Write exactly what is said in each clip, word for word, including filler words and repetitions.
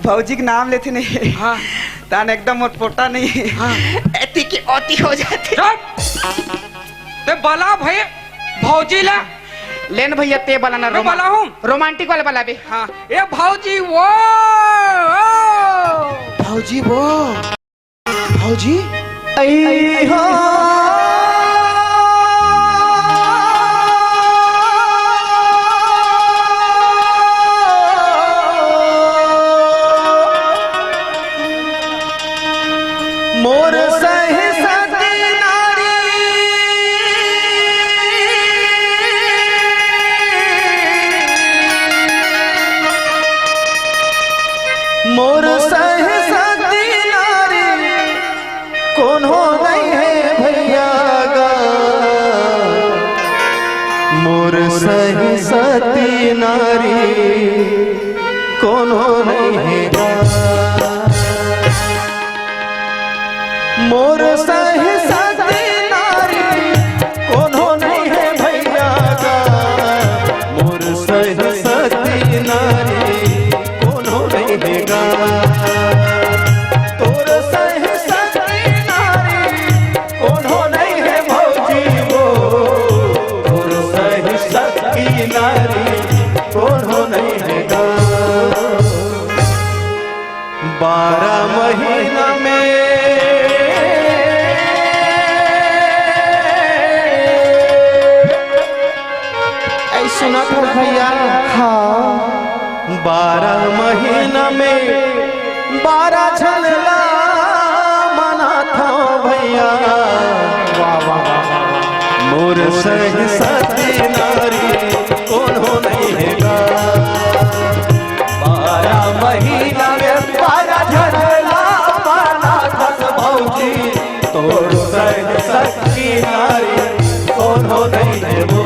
भौजी के नाम लेथे नहीं। हाँ। तान एकदम मोर पोटा नहीं। हाँ। एती की ओती हो जाथे। चुप। ते बला भई भौजी ला। ले न भैया, ते बला ना, मैं रोमा-, बला हूँ। Romantic वाला बला बे। हाँ। ए भौजी वो, ओ। भौजी वो। भौजी, ऐ हो। मोर सही सती नारी। मोर सही सती नारी, कोनो नइ हे भैया गा। मोर सही सती नारी, कोनो नइ हे गा। मोर सही सती नारी, कोनो नइ हे भैया गा। मोर सही सती नारी, कोनो नइ हे गा। तोर सही सती नारी, कोनो नइ हे भौजी वो। तोर सही सती नारी, कोनो नइ हे गा। बारह महीना में, ऐ सुनत हो भैया? हाँ। बारह महीना में बारह झन ला मनाथंव भैया। वाह, वाह, वाह, वाह। मोर सही सती नारी कोनो नइ हे गा। बारह महीना में बारह झन ला मनाथस भौजी, तोर सही सती नारी कोनो नइ हे वो।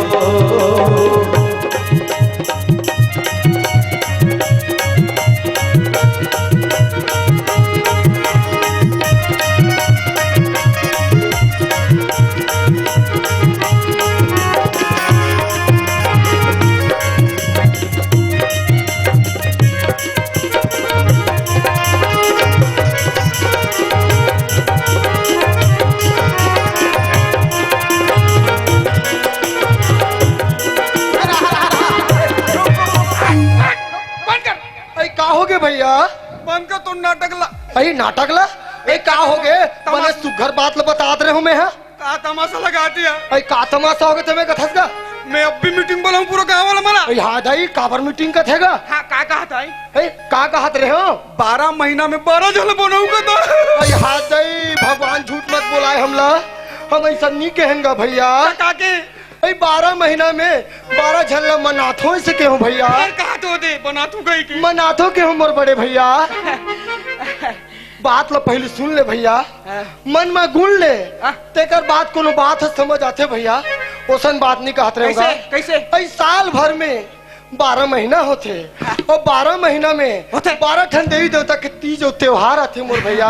बंद कर। अरे का हो गे भैया? बंद कर तो नाटक ला। अरे नाटक ला? अरे का हो गे? तमाशा। बने सुघर बात ल बतात रहेंव मैं, हाँ? का तमाशा लगा दिया? अरे का तमाशा हो गे तें मैं कथस गा? मैं अब भी meeting बोलाऊं पूरा गांव वाला मन ला। अरे हाँ दाई, काबर meeting कथे गा? हाँ, का कहत हस? अरे का कहत रहेंव? बारह महीना में बारह झन बनाऊं कथस। अरे हाँ दाई, भगवान झूठ मत बोलाय हमला, हम अइसन नइ कहेन गा भैया। का, का के? अरे बारह महीना में बारह झन ला मनाथंव अइसे केहेंव भैया। यार, कहा तो दे, बनाथंव कहि के। मनाथंव केहेंव मोर बड़े भैया। बात ला पहिली सुन ले भैया, हाँ। मन म गुन ले, हाँ। तेकर बाद कोनो बात ह समझ आथे भैया। ओसन बात नइ कहत रहेंव गा। कइसे? कइसे? अरे साल भर में बारह महीना होथे, हाँ। अउ बारह महीना में होथे। बारह ठन देवी देवता के तीज अउ त्योहार आथे मोर भैया।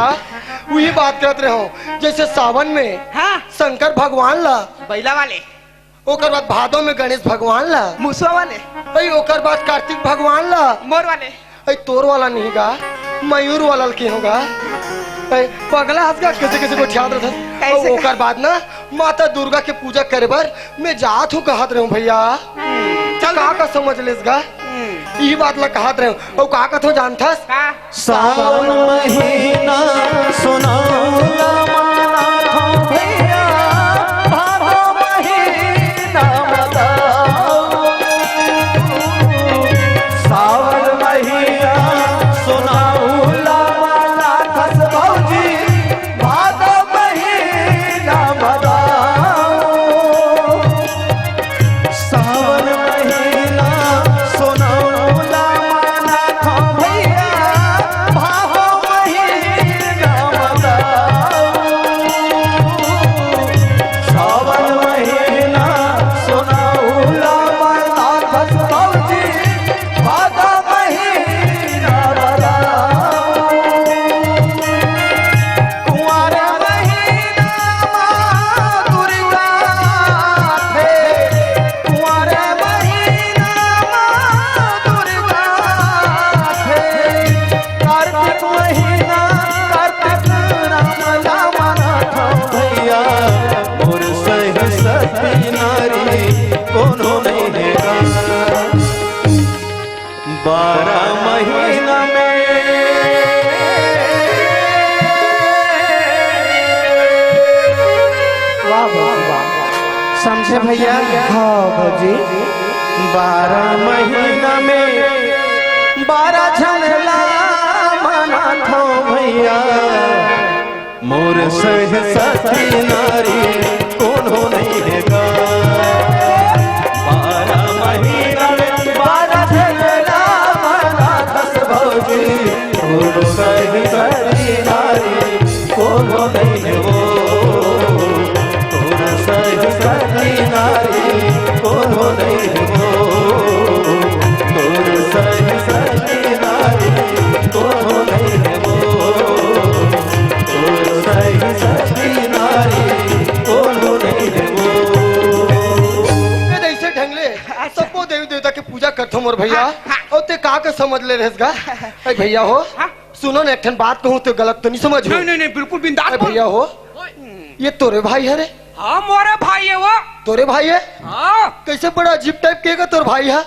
उही बात कहत रहेंव, जइसे सावन में हाँ। शंकर भगवान ला बइला वाले। ओकर बाद भादो में गणेश भगवान ला। मूसवा वाले। अरे ओकर बाद कार्तिक भगवान ला। मोर वाले। अरे तोर वाला नहीं गा, मयूर वाला ल केहेंव गा। अरे पगला हस गा, कइसे कइसे गोठियात रथस। कइसे? अउ ओकर बाद ना माता दुर्गा के पूजा करे बर मैं जात हंव कहत रहेंव भैया। हम्म, चल का, बे। का समझ लेस गा? हम्म। इही बात ला कहत रहेंव। अउ का कथंव जानथस? का? सावन महीना सोनौला मनाथंव भैया, भादो महीना मदाऊ। सावन महीना सोनौला मनाथस भौजी, भादो महीना मदाऊ। सावन महीना सोनौला मनाथंव भैया, भादो महीना मदाऊ। अच्छा भैया। हाँ भौजी। बारह महीना में बारह झन ला मनाथो भैया, मोर सही सखी नारी कोनो नहीं हे गा। बारह महीना में बारह झन ला मनाथस भौजी, मोर सही सखी नारी कोनो नहीं हे वो। तोर सही सखी नारी कोनो नहीं हे वो। तोर सही सखी नारी कोनो नहीं हे वो। तोर सही सखी नारी कोनो नहीं हे वो। ए, जैसे ढंग ले सबो देवी देवता के पूजा करथो मोर भैया। हाँ, हाँ। अउ ते का के समझ ले रहेस गा? ए भैया हो, हाँ। सुनो ना, एक ठन बात कहूँ तो गलत तो नहीं समझ हो? नहीं, नहीं, नहीं, बिल्कुल बिंदास ए बोल। भैया हो, ओए। ये तोरे भाई हरे? हाँ, मोरे भाई हे वो। तोरे भाई हे? हाँ। कैसे बड़ा अजीब टाइप के हे गा तोर भाई हे?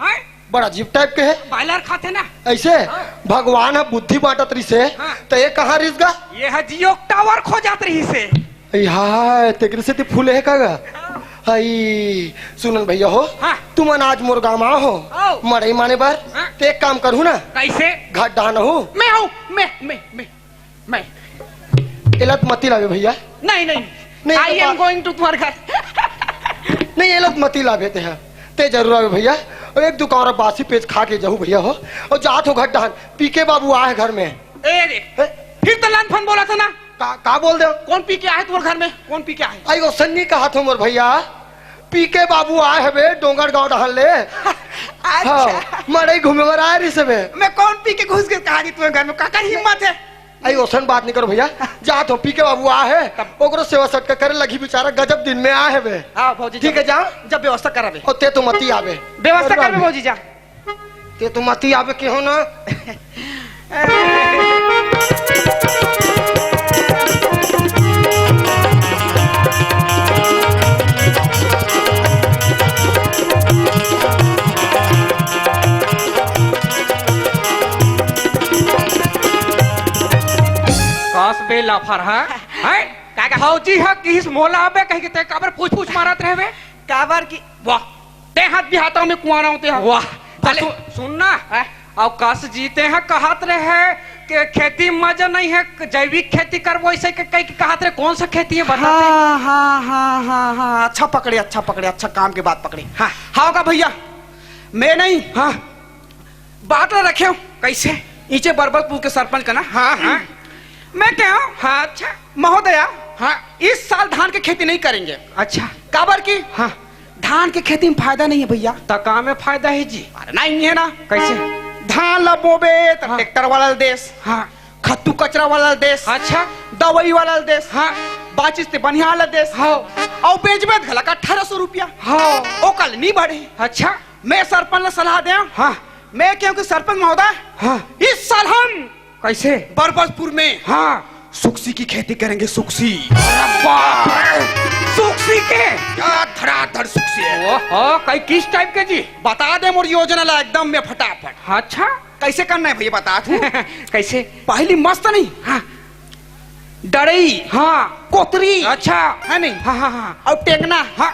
हैं? बड़ा अजीब टाइप के हे। बायलर खाथे ना। ऐसे? हाँ। भगवान ह बुद्धि बांटत रिहिसे, हाँ। त ये कहाँ रिहिस गा? ये ह Jio के टावर खोजत रिहिसे। अई हाय, तेकरे सेती फूले हे का गा? अई, सुन न भैया हो, हाँ। तुमन आज मोर गाँव आए हो, आओ। मड़ई माने बर, हाँ। त एक काम करहू ना। कैसे? घर डहन हो। मैं हूँ, मैं, मैं, मैं, मैं। एला त मती लाबे भैया। नहीं, नहीं। नहीं, I तो am बा- going to तुम्हारे घर। नहीं, एला त मती लाबे ते ह। ते जरूर आबे भैया। अउ एक दू कौरा बासी पेज खा के जाहू भैया हो। अउ जात हो घर डहन, पीके बाबू आए हे घर में। ए रे, हैं? फिर तो लंदफंद बोलत हो ना। का, का बोल दे? कौन पीके आए तुम्हारे घर में? कौन पीके आए? अई ओसन नी कहत हो मोर भैया, पीके बाबू आए हवे डोंगरगांव डहन ले। अच्छा। हाँ, मड़ई घूमे बर आए रिहिस हवे। मैं कौन पीके घुस गे कहा जी तुम्हारे घर में? काकर हिम्मत हे? अई ओसन बात नी करो भैया, जात हो पीके बाबू आए हे, तब ओकरो सेवा सत्कार करे लगही, बेचारा गजब दिन में आए हवे। हाँ भौजी, ठीक हे, जाओ। जब व्यवस्था कराबे। अउ ते तो मती आबे। व्यवस्था करबे भौजी, जा। ते तो मती आबे केहेंव ना। कास बे लाफर, हाँ? हैं? का, का? फौजी ह किहिस मोला आबे कहिके ते काबर पूछ पूछ मारत रहे बे? काबर कि वाह, ते हाथ बिहाता में कुआरा होते हैं। वाह, त भले। सु-, सुन ना। हैं? अउ कस जी ते ह कहत रहे कि खेती में मजा नहीं हे, जैविक खेती करबो, ऐसे के कहिके कहत रहे। कौन सा खेती हे बता ते? हाँ, हाँ, हाँ, हाँ, हाँ, अच्छा पकड़े, अच्छा पकड़े, अच्छा काम के बात पकड़े। हाँ। हाँ का भैया, मैं नहीं। हाँ। बात ला रखे हो। कैसे? इचे बरबसपुर के सरपंच का ना। हाँ, हाँ। मैं कहेंव, हाँ, अच्छा। महोदया, हाँ। इस साल धान की खेती नहीं करेंगे। अच्छा। काबर की? हाँ। धान की खेती में फायदा नहीं हे भैया। त का में फायदा हे जी? अरे नहीं हे ना। कैसे? धान ला बोबे त हाँ। ट्रैक्टर वाला ल देस। हाँ। खत्तू कचरा वाला ल देस। अच्छा। दवाई वाला ल देस। हाँ। बाचिस ते बनिहार ल देस। हाँ। अउ बेचबे त घला अठारह सौ रुपया। हाँ। ओकर ले नी बढ़े। अच्छा। मैं सरपंच ला सलाह देंव। हाँ। मैं कहेंव कि सरपंच महोदय, हाँ। इस साल हम कैसे? बरबसपुर में हाँ। सुकसी की खेती करेंगे, सुकसी। अरे बाप रे, सुकसी के? क्या धड़ाधड़ सुकसी हे। ओहो, कई किस टाइप के जी? बता दे मोर योजना ला एकदम में फटाफट। अच्छा। कैसे करना हे भैया, बता तू। कैसे? पहली मस्त नहीं? हाँ। डड़ई, हाँ। कोतरी, अच्छा। हे नहीं? हाँ, हाँ, हाँ। अउ टेंगना। हाँ।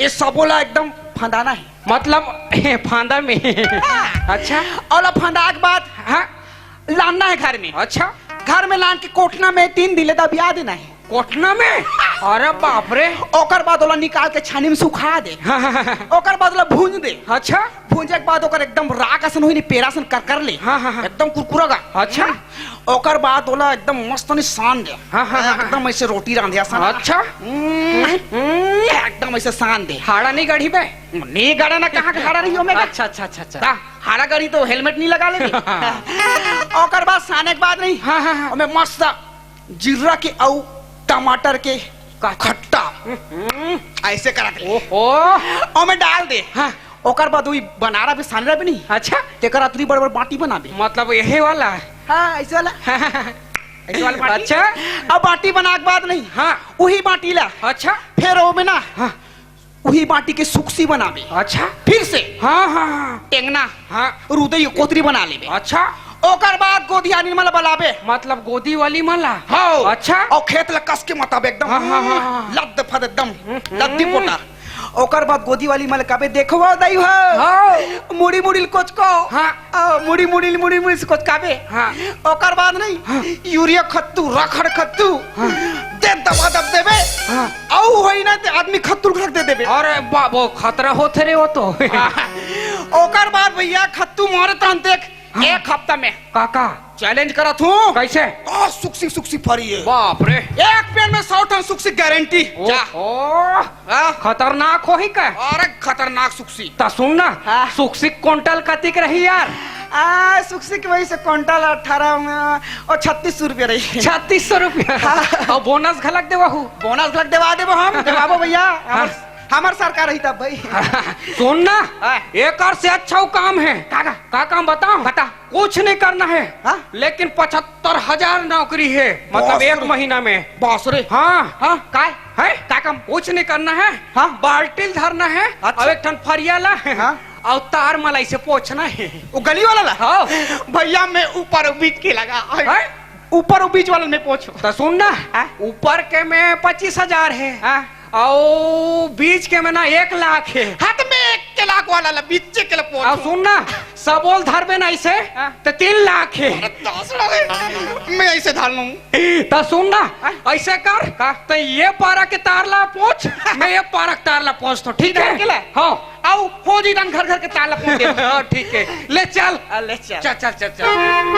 ये सबो ला एकदम फंदाना हे। मतलब, फांदा में। हाँ। अच्छा। अउ ला फंदा के बाद हाँ। लानना हे घर में। अच्छा। घर में लान के कोठना में तीन दिन ले दबिया देना हे। कोठना में? अरे बाप रे। ओकर बाद ओला निकाल के छानी में सुखा दे। हाँ, हाँ, हाँ। ओकर बाद ओला भूंज दे। अच्छा। भूंजे के बाद ओकर एकदम राख असन होही, नी पेरा असन कर कर ले। हाँ, हाँ, हाँ। एकदम कुरकुरा गा। अच्छा। ओकर बाद ओला एकदम मस्त नी सान दे। हाँ, हाँ, हाँ, हाँ। एकदम ऐसे रोटी रांधे असन। अच्छा। हम्म, हम्म। एकदम ऐसे सान दे। हाड़ा नहीं गढ़ी बे? नहीं गढ़े ना, कहाँ के हाड़ा रही ओमे का? अच्छा, अच्छा, अच्छा, अच्छा। ता हाड़ा गढ़ी तो helmet नहीं लगा लेबे। ओकर बाद साने के बाद नहीं। हाँ, हाँ, हाँ। ओमे मस्त जीरा के अउ टमाटर के का? खट्टा। हम्म। ऐसे करा के। ओहो। ओमे डाल दे। हाँ। ओकर बाद वही बनारा भी साने रहे नहीं। अच्छा। तेकर अतरी बड़ बड़ बाटी बनाबे। मतलब यही वाला? हाँ, ऐसे वाला। ऐसे वाला बाटी। अच्छा। अब बाटी बना के बाद नहीं। हाँ। वही बाटी ला। अच्छा। फिर ओमे ना। हाँ। वही बाटी के सुकसी बनाबे। अच्छा। फिर से। हाँ, हाँ, हाँ। टेंगना। हाँ। रुदई कोतरी बना लेबे। अच्छा। ओकर बाद गोदी आनी मन ला बलाबे। मतलब गोदी वाली मन ला? हाँ। अच्छा। अउ खेत ला कस के मताबे एकदम। हाँ, हाँ, हाँ, हाँ। लद फद एकदम। हम्म। लद्दी पोटा। ओकर बाद गोदी वाली मन ला काबे, "देखो वो दाई हो।" हाँ। मुड़ी मुड़ी ल कोचको। हाँ। आ, मुड़ी मुड़ी ल मुड़ी मुड़ी से कोचकाबे। हाँ। ओकर बाद नहीं, हाँ। यूरिया खत्तू, राखड़ खत्तू। हाँ। दे दबा दब देबे। हाँ। अउ होई ना ते आदमी खत्तू ल घलक दे देबे। अरे बाबो, खतरा होथे रे वो तो। हाँ। ओकर बाद भैया खत्तू मारे तुरंत देख, हाँ। एक हफ्ता में। काका। Challenge करत हूँ। कैसे? आ, सुक्सी, सुक्सी फरी हे। बाप रे। एक पेड़ में सौ ठन सुक्सी गारंटी। ओ, जा। ओ, हाँ। खतरनाक होही का? अरे खतरनाक सुक्सी। त सुन ना, हाँ। सुक्सी क्विंटल कतिक रही यार? आ, सुक्सी के वही से क्विंटल अठारह में, ओ, छत्तीस सौ रुपया रही। छत्तीस सौ रुपया? हाँ। अउ बोनस घलक देवाहू? बोनस घलक देवा देबो हम, देवाबो भैया। हमर, हाँ। हमर सरकार रही तब भाई। सुन ना, हाँ। एकर से अच्छा वो काम हे। का, का? का काम बताओ? बता। कुछ नहीं करना है, हाँ? लेकिन पचहत्तर हजार नौकरी है, मतलब बास एक रे। महीना में। बास रे। हाँ। हाँ, काय? है? का काम? कुछ नहीं करना है, हाँ। बाल्टी ल धरना है, अच्छा। अउ एक ठन फरिया ला, हाँ। अउ तार मला इसे पोछना है। वो गली वाला ला? हाँ। भैया, मैं ऊपर बीच के लगा। हैं? ऊपर वो बीच वाला में पोछो। त सुन ना, हाँ? ऊपर के में पच्चीस हजार है। हाँ। अउ बीच के में ना एक लाख हे। हाँ, त मैं एक के लाख वाला ला, बीच के ला पोछो। अउ सुन ना, सबो ल धरबे ना इसे, हाँ। त तीन लाख हे। अरे दासड़ा रे, मैं इसे धर लूं। त सुन ना, हाँ? ऐसे कर, का? त ये पारा के तार ला पोछ, मैं ये पारा के तार ला पोछथों, ठीक हे? इधर के ला? हाँ। अउ खोज इधर घर घर के तार ला पोछ दे। हाँ, ठीक हे, ले चल। आ, ले चल। चल, चल, चल, चल।